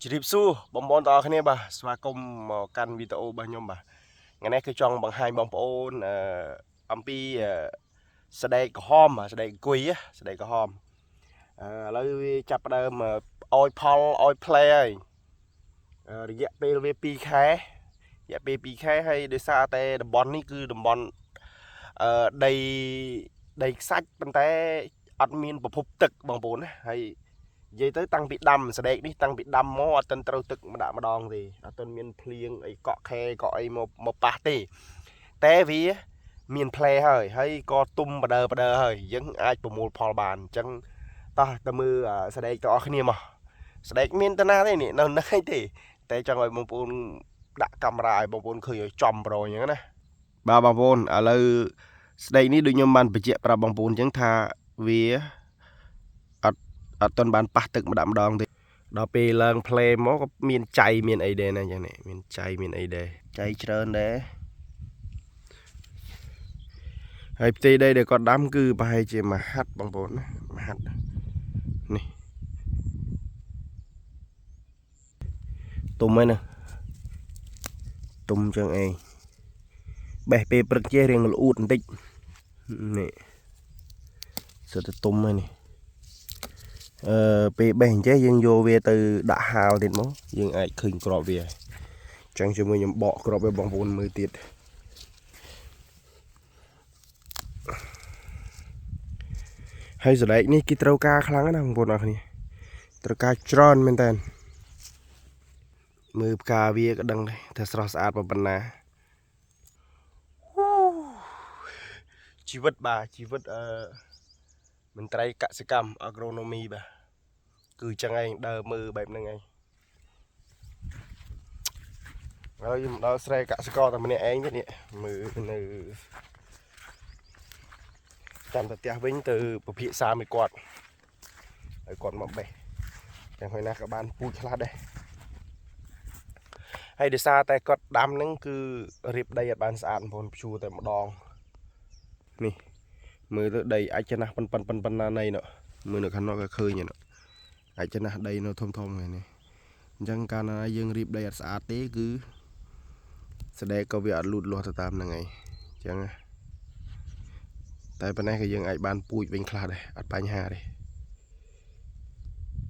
ជម្រាបសួរបងប្អូនទាំងអស់គ្នាបាទស្វាគមន៍មកកាន់វីដេអូរបស់ខ្ញុំបាទថ្ងៃនេះគឺចង់បង្ហាញបងប្អូនអំពីសដែកក្រហមបាទសដែកអង្គុយសដែកក្រហមឥឡូវវាចាប់ផ្ដើមឲ្យផលឲ្យផ្លែហើយរយៈពេលវា2ខែរយៈពេល2ខែហើយដោយសារតែតំបន់នេះគឺតំបន់អឺដីដីខ្សាច់ប៉ុន្តែអត់មានប្រភពទឹកបងប្អូនណាហើយ និយាយទៅតាំងពីដាំសដែកនេះតាំងពីដាំមកអត់ទាន់ត្រូវទឹកម្ដងម្ដងទេអត់ទាន់មានភ្លៀងអីកក់ខែកក់អីមកមកប៉ះទេតែវាមានផ្លែហើយហើយក៏ទុំបដើបដើហើយយើងអាចប្រមូលផលបានអញ្ចឹងតោះទៅមើលសដែកទាំងអស់គ្នាមកសដែកមានតាណាទេនេះនៅហ្នឹងឯងទេតែចង់ឲ្យបងប្អូនដាក់កាមេរ៉ាឲ្យបងប្អូនឃើញឲ្យចំប្រអញ្ចឹងណាបាទបងប្អូនឥឡូវស្ដែកនេះដូចខ្ញុំបានបញ្ជាក់ប្រាប់បងប្អូនអញ្ចឹងថាវាអត់ទាន់បានប៉ះទឹកម្ដងម្ដងទេដល់ពេលឡើងផ្លែមកក៏មានចៃមានអីដែរណាអញ្ចឹងនេះមានចៃមានអីដែរចៃច្រើនដែរហើយផ្ទៃដីដែលគាត់ដាំគឺប្រហែលជាមួយហាត់បងប្អូនណាមួយហាត់នេះទុំហើយណាទុំចឹងឯងបេះពេលព្រឹកចេះរៀងល្អូតបន្តិចនេះសិតតែទុំហើយនេះ អឺពេលបេះអញ្ចេះយើងយកវាទៅដាក់ហាលទៀតមកយើងអាចឃើញក្របវាអញ្ចឹងជាមួយខ្ញុំបកក្របវាបងប្អូនមើលទៀតហើយសដែកនេះគេត្រូវការខ្លាំងណាស់បងប្អូនអរគ្នាត្រូវការច្រើនមែនតើមើលផ្កាវាក៏ដឹងដែរថាស្រស់ស្អាតប៉ុណ្ណាជីវិតបាទជីវិតអឺមន្ត្រីកសិកម្ម agronomy បាទគឺចឹងឯងដើរមើលបែបហ្នឹងឯងហើយយើងមកដល់ស្រែកសិករតែម្នាក់ឯងទេនេះមើលនៅចាំទៅផ្ទះវិញទៅពិភាក្សាមួយគាត់ឲ្យគាត់មកបេះចឹងហើយណាក៏បានពូជខ្លះដែរហើយដោយសារតែគាត់ដាំហ្នឹងគឺរៀបដីអត់បានស្អាតបងប្អូនព្យួរតែម្ដងនេះមើលទៅដីអាចចំណាស់ប៉ុនប៉ុនប៉ុនប៉ុណ្ណាណីនោះមើលនៅខាងនោះក៏ឃើញនោះអាចចំណាស់ដីនៅធំធំហ្នឹងនេះអញ្ចឹងកាលណាយើងរៀបដីអត់ស្អាតទេគឺសដែកក៏វាអត់លូតលាស់ទៅតាមហ្នឹងឯងអញ្ចឹងណាតែប៉ុណ្ណេះក៏យើងអាចបានពូជវិញខ្លះដែរអត់បញ្ហាទេ